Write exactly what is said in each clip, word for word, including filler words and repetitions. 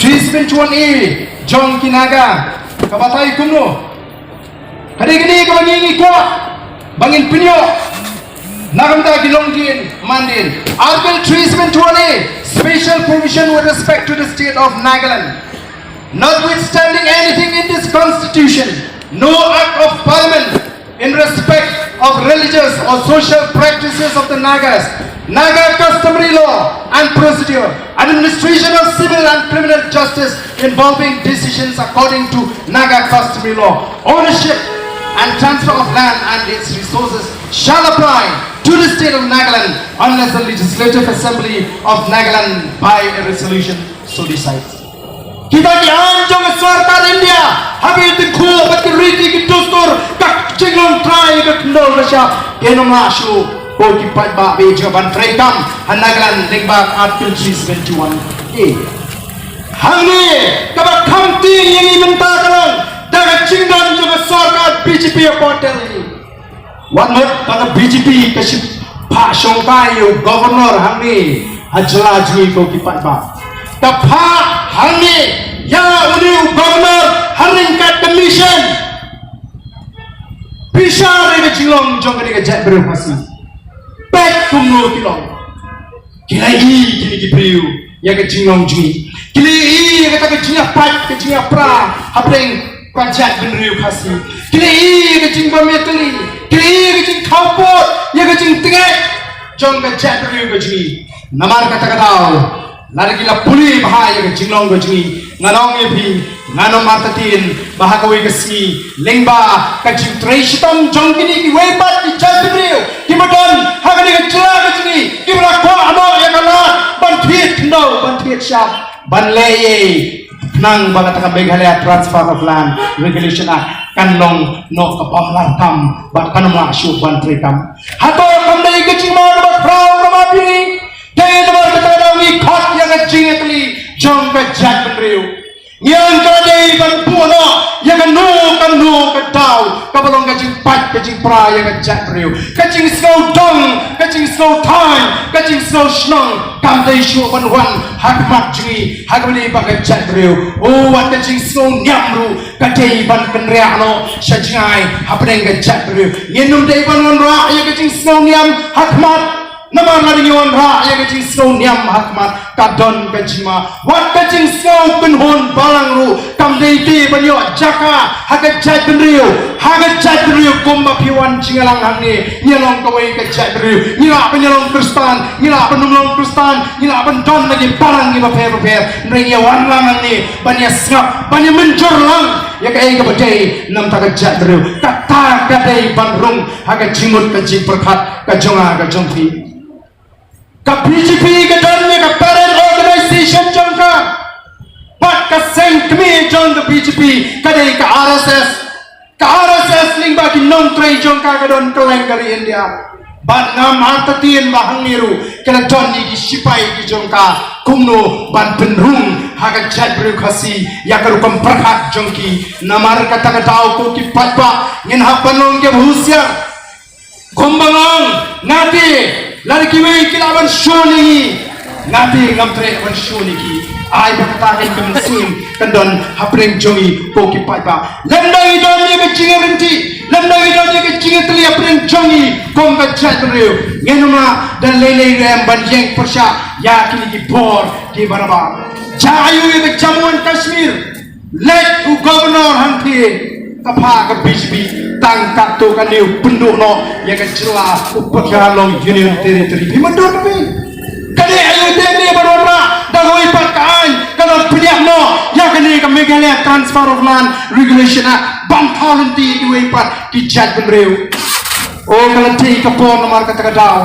Three seven one A jong ki Naga ka batai kumno. Ka dei kane kaba ngi ngi kwah ba ngin pynïoh na ka bynta ki longdien mandien. Article three seven one A, special provision with respect to the state of Nagaland. Notwithstanding anything in this constitution, no act of parliament in respect of religious or social practices of the Nagas, Naga customary law and procedure, administration of civil and criminal justice involving decisions according to Naga customary law, ownership and transfer of land and its resources shall apply to the state of Nagaland unless the Legislative Assembly of Nagaland by a resolution so decides. Kita ki aiñ jong ka sorkar India, haba ki tyngkhuh bad ki riti ki dustur, ka jinglong trai ka khyndew ka shyiap, kin ym lah shuh ko ki paidbah ba ïeit jong nga ban treikam ha Nagaland lyngba Article three seven one A. Hangne kaba kham tieng ïa ngi mynta ka long da ka jingdon jong ka sorkar B J P hapoh Delhi. Wat mut ba ka B J P ka shim phah shongkai ïa u governor hangne ha jylla jong ngi ko ki paidbah. Ka phah hangne ïa une u governor ha ryngkat ka mission. Bishar ïa ka jinglong jong kane ka jaitbynriew Khasi. Peit kumno ki long. Ki la ïohi kine ki briew ïa ka jinglong jong ngi. Ki la ïohi ïa kata ka jingïapait, ka jingïapra hapdeng ka jaitbynriew Khasi. Ki la ïohi ïa ka jingbym ïatylli. Ki la ïohi ïa ka jingkhawpud, ïa ka jingtngit jong ka jaitbynriew ka jong ngi. Namar kata ka daw, lada ki la pule bha ïa ka jinglong ka jong ngi, ngan ong ïa phi, ngan ym artatien ba ha kawei ka sngi lyngba ka jingtrei shitom jong kine kiwei pat ki jaitbynriew kiba don ha kane ka jylla ka jong ngi, kiba la kwah noh ïa ka lad ban thied khyndew, ban thied shyiap, ban leh ei, khnang ba kata ka Meghalaya Transfer of Land Regulation Act kan long noh kaba ym lah tam bad kan ym lah shuh ban treikam. Hato kam dei ka jingma kaba khraw kaba phi? Dei namar kata ka daw ngi khot ïa ka jingïatylli jong ka jaitbynriew. Ngi ong ka dei ban buh noh ïa kano kano ka daw kaba long ka jingpait ka jingpra ïa ka jaitbynriew. Ka jingsngew dong, ka jingsngew thaiñ, ka jingsngew shnong kam dei shuh ban wan ha khmat jong ngi ha kaba ïadei bad ka jaitbynriew. Oh, wat ka jingsngew niam ruh ka dei ban kynriah noh sha jngai hapdeng ka jaitbynriew. Ngin ym dei ban wanrah ïa ka jingsngew niam ha khmat. Namar lada ngi wanrah ïa ka jingsngew niam ha khmat, ka don ka jingma. Wat ka jingsngew kynhun balang ruh kam dei te ban ïoh jaka ha ka jaitbynriew, ha ka jaitbynriew kumba phi wan jingïalang hangne. Ngi long kawei ka jaitbynriew, ngi lah ban ïalong Khristan, ngi lah ban ym long Khristan, ngi lah ban don na ki balang kiba pher bapher. Hynrei ngi wan lang hangne ban ïasngap, ban ïamynjur lang ïa kaei kaba dei na ka bynta ka jaitbynriew. Kata ka dei ban rung ha ka jingmut ka jingpyrkhat ka jong nga ka jong phi. Ka B J P ka don ïa ka parent organization jong ka. Bad ka seng kmie jong ka B J P ka dei ka R S S. Ka R S S lyngba ki nongtrei jong ka ka don kylleng ka ri India. Bad ngam artatien ba hangne ruh ka la don ïa ki shipai ki jong ka kumno ban pynrung ha ka jaitbynriew Khasi ïa ka rukom pyrkhat jong ki. Namar kata ka daw ko ki paidbah ngin hap ban long kiba husiar. Kumba nga ong, nga te, lada kiwei ki lah ban shun ïa ngi, nga te ngam treh ban shun ïa ki. Ai ba kata ka mynsiem kan don hapdeng jong ngi ko ki paidbah. Lymda ngi don ïa ka jingïarynti, lymda ngi don ïa ka jingïatylli hapdeng jong ngi kum ka jaitbynriew, ngin ym lah da lei lei ruh em ban ïeng pyrshah ïa kine ki bor kiba rah. Jia aiu ïa ka Jammu and Kashmir. Leit u governor hangtei, ka phah ka B J P, tang katto katne u pynduh noh ïa ka jylla, u pynkylla long Union Territory. Phi mutdur phi. Ka dei aiu te ne ba wanrah da kawei pat ka aiñ, ka long pynïap noh ïa kane ka Meghalaya Transfer of Land Regulation Act, ban thaw lynti ïa kiwei pat ki jaitbynriew. O, ka la dei ka por namar kata ka daw.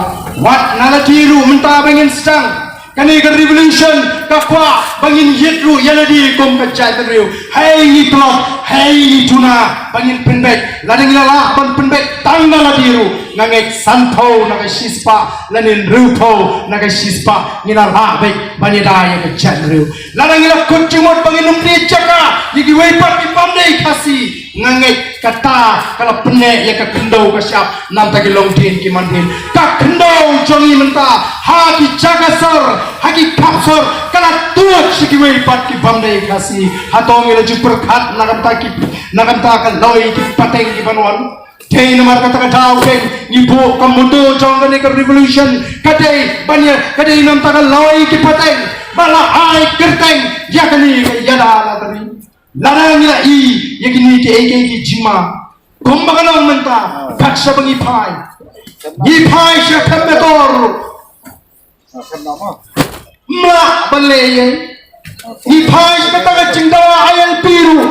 Wat na lade ruh mynta ba ngin sdang kane ka revolution, ka kwah ba ngin ïit ruh ïa lade kum ka jaitbynriew. Hei ngi tlot, hei ngi duna ba ngin pynbeit. Lada ngi la lah ban pynbeit tang na lade ruh, nga ngeit sanphew na ka shispah lane hynriewphew na ka shispah ngi la lah beit ban ïada ïa ka jaitbynriew. Lada ngi la kut jingmut ba ngin ym leit jaka ïa kiwei pat ki bym dei Khasi, nga ngeit kata ka la pynneh ïa ka khyndew ka shyiap na ka bynta ki longdien ki mandien. Ka khyndew jong ngi mynta ha ki jaka sor, ha ki khap sor, Ka la tuid sha kiwei pat ki bym dei Khasi. Hato ngi la ju pyrkhat na ka bynta ki, na ka bynta ka lawei ki pateng ki ban wan? Te namar kata ka daw te ngi buh ka motto jong kane ka revolution ka dei ban ïa, ka dei na ka bynta ka lawei ki pateng, ba la ai kyrteng ïa kane ka ïada la ka ri. Lada ngi la i ïa kine kiei kiei ki jingma kumba ka long mynta, kat shaba ngi phai, ngi phai sha Coimbatore. Mla ban leh ïa ngi phai sha kata ka jingdawa I L P ruh.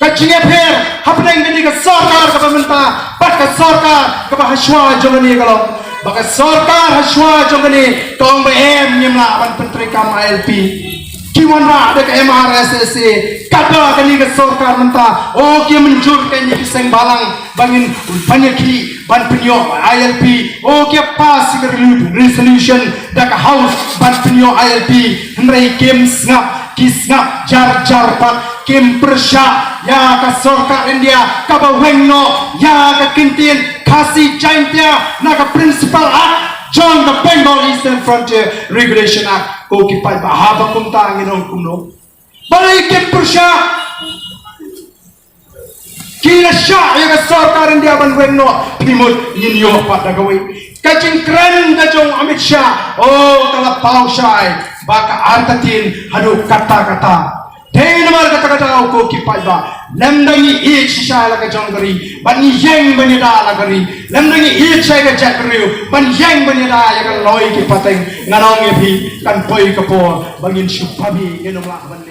Ka jingïapher hapdeng kane ka sorkar kaba mynta bad ka sorkar kaba hashwa jong kane ka long, ba ka sorkar hashwa jong kane ka ong ba em, ngim lah ban pyntreikam I L P. Ki wanrah da ka M R S S A, kaba kane ka sorkar mynta, o, ki mynjur kane ki seng balang ba ngin ban ïa ki ban pynïoh I L P. O, ki pass ka resolution da ka House ban pynïoh I L P. Hynrei kim sngap, ki sngap jar jar pat, kim pyrshah ïa ka sorkar India kaba weng noh ïa ka kyntien Khasi Jaintia na ka Principal Act jong ka Bengal Eastern Frontier Regulation Act. Ko ki paidbah, haba kumta ngin ong kumno? Balei kim pyrshah? Ki la shah ïa ka sorkar India ban weng noh, phi mut ngin ïoh pat da kawei. Ka jingkren ka jong Amit Shah, o, ka la paw shai ba ka artatien haduh katta katta. Te namar kata ka daw, ko ki paidbah, lymda ngi ïeit shisha ïa la ka jong ka ri bad ngi ïeng ban ïada la ka ri, lymda ngi ïeit shisha ïa ka jaitbynriew ban ïeng ban ïada ïa ka lawei ki pateng, ngan ong ïa phi, kan poi ka por ba ngin shu pynmih, ngin ym lah ban